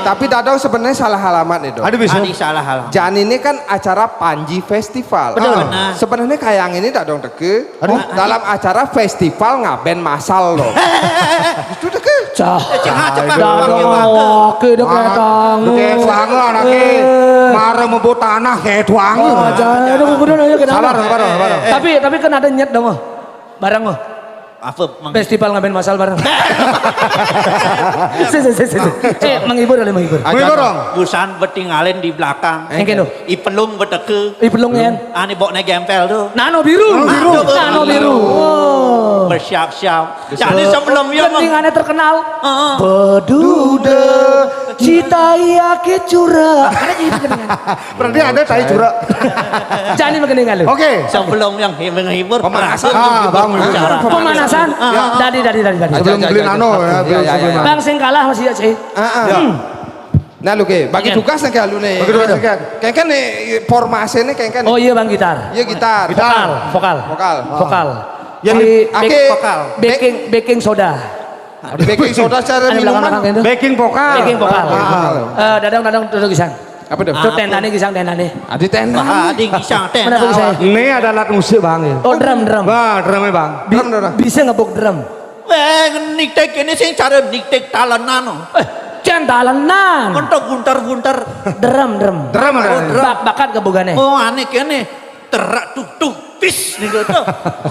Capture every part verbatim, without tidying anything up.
Tapi Dadong sebenarnya salah alamat nih, Dong. Aduh, bisa. Adi salah hal. Jan ini kan acara Panji Festival. Betul. Ah, benar. Sebenarnya kayak ini Dadong teke. Aduh. Dalam acara festival ngaben masal loh. Itu teke. Cah. Cing aja, Pak. Dadong, oke, dong, Dadong. Oke, banget anaknya. Eh. Mara mebut tanah kayak tuang. Oh, jangan, aduh, bener aja, kenapa? Sabar, sabar, sabar. Tapi, tapi kan ada nyet dong, oh. Bareng, oh. Apa, Mang? Festival ngaben masal bareng. Si, si, si, si, si. Eh, menghibur kali, menghibur. Menghibur dong. Busan betinggalin di belakang. Engke, no. Ipelung beteke. Ipelung, ya. Ani bokne gempel tuh. Nano biru. Nano biru. Nano biru. Oh. Bersiap-siap. Jadi sebelum ya, Mang. Ketinggalannya terkenal. Heeh. Bedude, cita iya ke curah. Karena gitu ketinggalan. Berarti ada tai curah. Jadi begini kali. Oke. Sebelum yang menghibur, pemanasan. Ah, bangun. Acara. Pemanasan. Ah. Dari, dari, dari, dari. Sebelum beli nano ya, sebelum nano. Bang sing kalah masih ya, sih. Ah, ah. Nah, lu ke, bagi tugas nih kayak lu nih. Bagi tugas nih, kayak. Kayak kan nih, formasi nih kayak kan. Oh iya, Bang, gitar. Iya, gitar. Vokal, vokal. Vokal. Vokal. Yang di, ake, vokal. Baking, baking soda. Baking soda cara minuman. Baking vokal. Baking vokal. Ah. Eh, Dadong, Dadong, Dadong, gisang. Apa tuh? Tuh tendane gisang, tendane. Adi tenda. Wah, adi gisang tenda. Mana tuh gisang? Ini ada alat musik, Bang, ya. Oh, drum, drum. Wah, drumnya, Bang. Drum, drum. Bisa ngebuk drum. Eh, niktik ini sing cara niktik talenan. Eh, jan talenan. Mentok gunter-gunter. Drum, drum. Drum, oh, drum. Bak-, bakat kebugane. Oh, aneh kene. Terak tuk tuk bis nih gitu.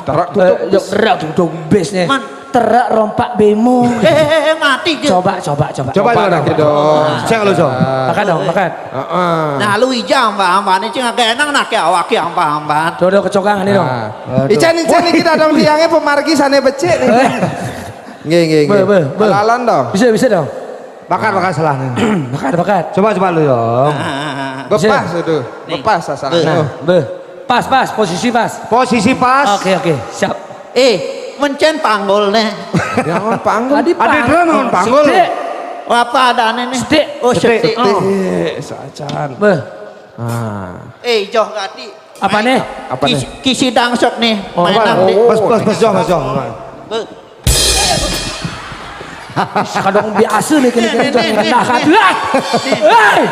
Terak tuk tuk bis. Terak tuk tuk bis nih. Man. Terak rompak bemo. Eh, eh, eh, mati dia. Coba, coba, coba. Coba, coba, coba dong. Cek lu, Cong. Makan dong, makan. Heeh. Nah, lu ijam, Mbak, Mbak, ini cing agak enak, nah, kayak awak, kayak amban-amban. Tuh, tuh, kecokangan nih, dong. Nah. Aduh. Ican, Ican, nih kita dong tiangnya pemargi sana becik nih. Nggih, nggih, nggih. Be, be, be. Ala-alan dong. Bisa, bisa dong. Bakat, bakat salah nih. Bakat, bakat. Coba, coba lu, Yong. Bepas itu. Nih. Bepas asal. Nah, be. Pas, pas, posisi pas. Posisi pas. Oke, oke, siap. Eh, mencen panggul nih. Jangan panggul. Adi drum, jangan panggul. Sedik. Apa ada aneh nih? Sedik. Oh, sedik. Sedik. Oh. Sedik, sacan. Beh. Ah. Eh, joh gati. Apa nih? Apa nih? Kisi, kisi dangsok nih. Oh. Mainan nih. Bes, bes, bes, joh, bes, joh. Beh. Kadang biasa nih kena kena. Nah, satu. Hei!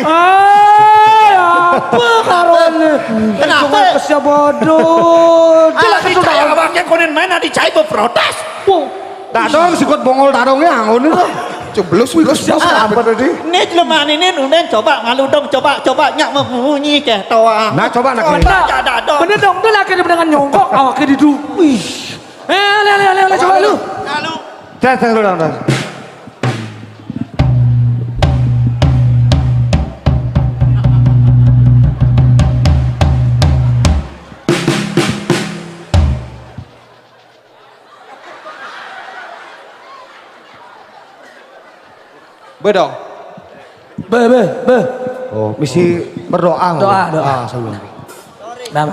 Hei, apa karone? Kenapa? Kesya bodoh. Jelas itu dah. Abangnya konen main, adi cai berprotes. Wow. Dadong sikut bongol dadongnya, ngono. Ceblus, ceblus, ceblus, apa tadi? Ini jelema ini nunden, coba ngalu dong, coba, coba nyak membunyi kayak toang. Nah, coba nak. Coba, dadong. Bener dong, dia lagi dengan nyongkok, awaknya didu. Wih. Eh, le, le, le, le, coba lu. Lalu. Tes, tes lu dong, tes. Bedong. Be, be, be. Oh, misi berdoa. Doa, doa. Ah, sebelum. Nah.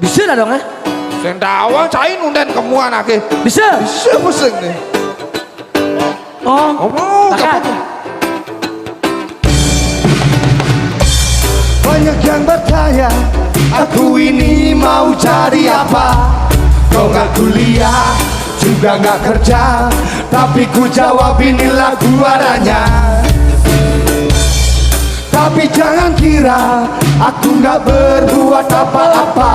Bisa lah dong, eh? Sing tawang cai nunden kemuan ake. Bisa. Bisa pusing nih. Oh, oh, makan. Banyak yang bertanya, aku ini mau jadi apa? Kau nggak kuliah, juga nggak kerja, tapi ku jawab inilah gua adanya. Tapi jangan kira aku nggak berbuat apa-apa.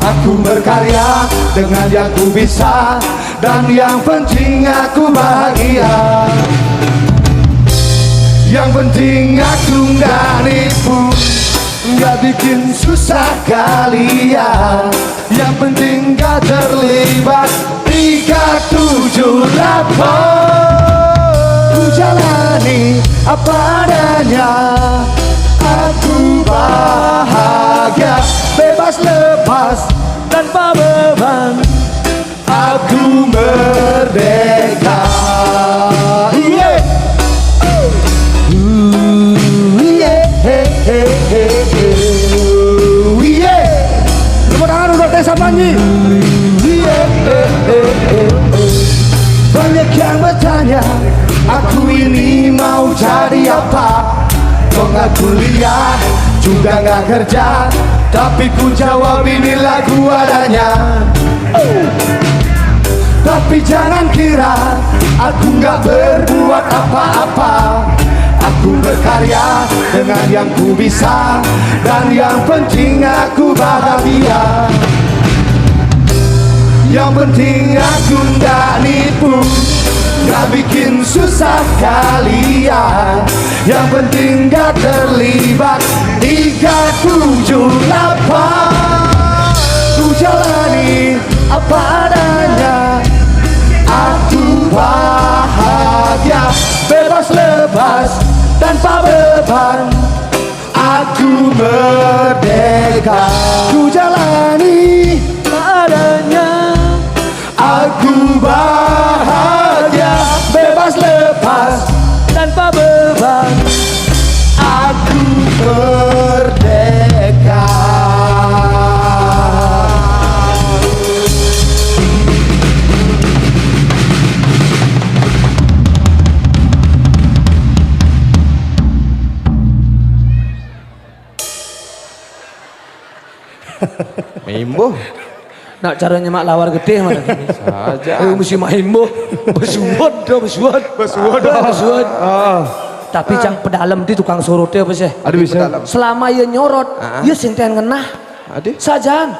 Aku berkarya dengan yang ku bisa, dan yang penting aku bahagia. Yang penting aku nggak nipu, nggak bikin susah kalian. Yang penting gak terlibat tiga tujuh lapor. Ku jalani apa adanya. Aku bahagia, bebas lepas tanpa beban. Aku merdeka. Iya. Iya. Tepuk tangan untuk Desa Panji. Iya. Banyak yang bertanya, aku ini mau jadi apa? Kok nggak kuliah, juga nggak kerja, tapi ku jawab ini lagu adanya. Tapi jangan kira aku nggak berbuat apa-apa. Aku berkarya dengan yang ku bisa, dan yang penting aku bahagia. Yang penting aku nggak nipu, nggak bikin susah kalian. Yang penting nggak terlibat tiga tujuh delapan. Ku jalani apa adanya. Aku bahagia, bebas lepas, tanpa beban. Aku merdeka, ku jalani apa adanya. Aku bahagia, bebas lepas, tanpa beban. Aku merdeka. Mimbo. Nak caranya mak lawar gede mana gini. Saja. Ayo mesti main bo. Besuwet dah, besuwet. Besuwet dah. Besuwet. Ah. Tapi cang pedalem di tukang surutnya apa sih? Aduh, bisa. Pedalem. Selama ia nyorot, ah, ia sinten ngenah. Aduh. Sajan.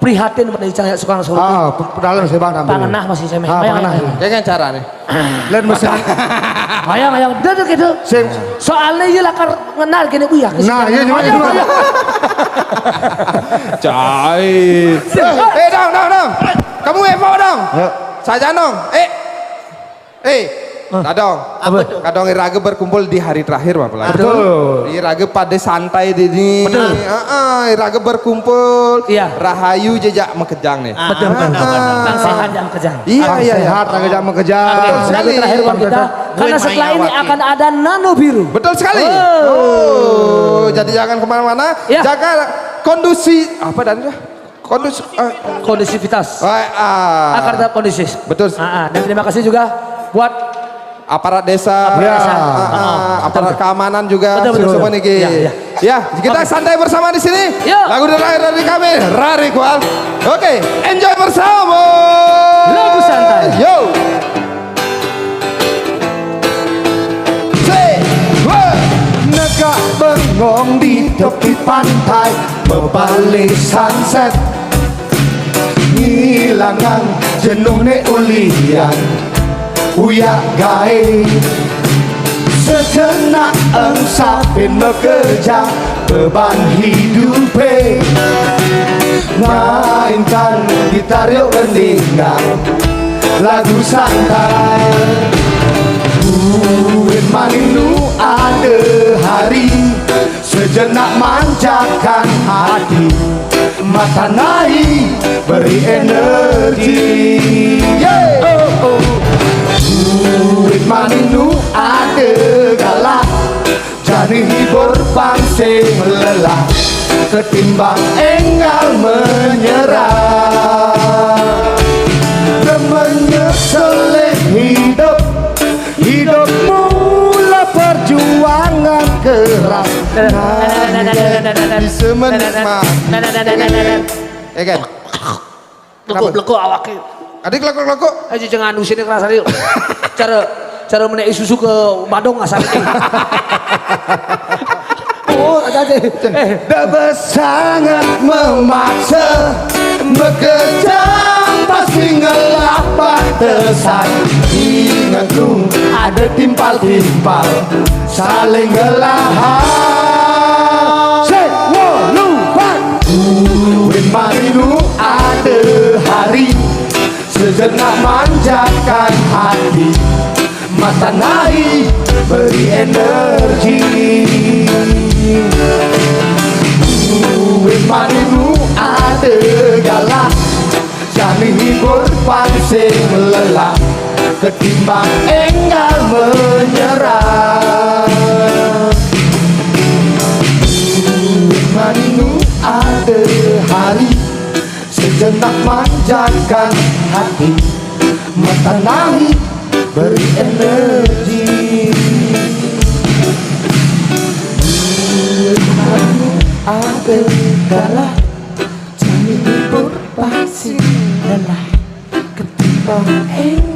Prihatin pada icang ya tukang surut. Ah, pe-, pedalem sih, Bang, tampil. Pangenah masih saya. Ah, ayo, pangenah. Ayo. Kayak cara nih. Lain mesin. Ayo, ayo, udah, udah gitu. Sing. Soalnya ia lakar ngenah gini, bu ya. Nah, iya, gimana, ayo, gimana? Ayo. Cai. Eh, eh, dong, dong, dong. Kamu Evo dong. Ya. Saja dong. Eh. Eh, ah. Dadong. Apa tuh? Kadang iraga berkumpul di hari terakhir, Bapak. Betul. Iraga pada santai di sini. Betul. Heeh, iraga berkumpul. Iya. Rahayu jejak mekejang nih. Betul, betul, betul. Ah. Bang Sehan jam kejang. Iya, iya, iya. Sehat, raga jam mekejang. Oke, sekali terakhir buat kita. Karena setelah ini akan ada Nano Biru. Betul sekali. Oh. Oh, jadi jangan kemana-mana. Ya. Jaga kondusi, apa tadi dah? Kondus-, eh. Kondusivitas. Eh, ah. Agar tetap kondusif. Betul. Ah, ah. Dan terima kasih juga buat aparat desa. Aparat desa. Ya. Ah, ah. Betul, betul. Aparat keamanan juga. Betul, betul, semua betul. Niki. Ya, ya. Ya, kita santai bersama di sini. Ya. Lagu terakhir dari kami, Rari Kual. Oke, enjoy bersama. Lagu santai. Yo. Say, wah. Negak bengong di tepi pantai, bebale sunset. Ngilangang jenuh ne ulian uyak gae. Sejenak engsapin mekejang beban hidupe. Mainkan gitar yuk kendingan lagu santai. Buin maninu ada hari, sejenak manjakan hati. Mata naik beri energi. Yeah. Oh, oh. Buin maninu ada galak. Jani hibur pangsing lelah ketimbang enggal menyerah. Demennya seleh hidup, hidup mula perjuangan keras. Nah, bisa menikmati. Ya kan? Lekuk-lekuk awake. Adik lekuk-lekuk. Aja jangan usine kerasa yuk. Cara, cara menek susu ke Badung asal ini. Oh, ada aja. Eh. Dah bersangat memaksa, bekerja pasti ngelah pantesan. Ingat lu, ada timpal-timpal, saling gelahan. Say, wo, lu, pan. Buin maninu ada hari, sejenak manjakan hati. Mata naik beri energi. Buin maninu ada galak, jani hibur pangsing lelah ketimbang enggal menyerah. Buin maninu ada hari, sejenak manjakan hati. Mata naik beri energi. Buin maninu ada galak, jani hibur pangsing lelah. Hey,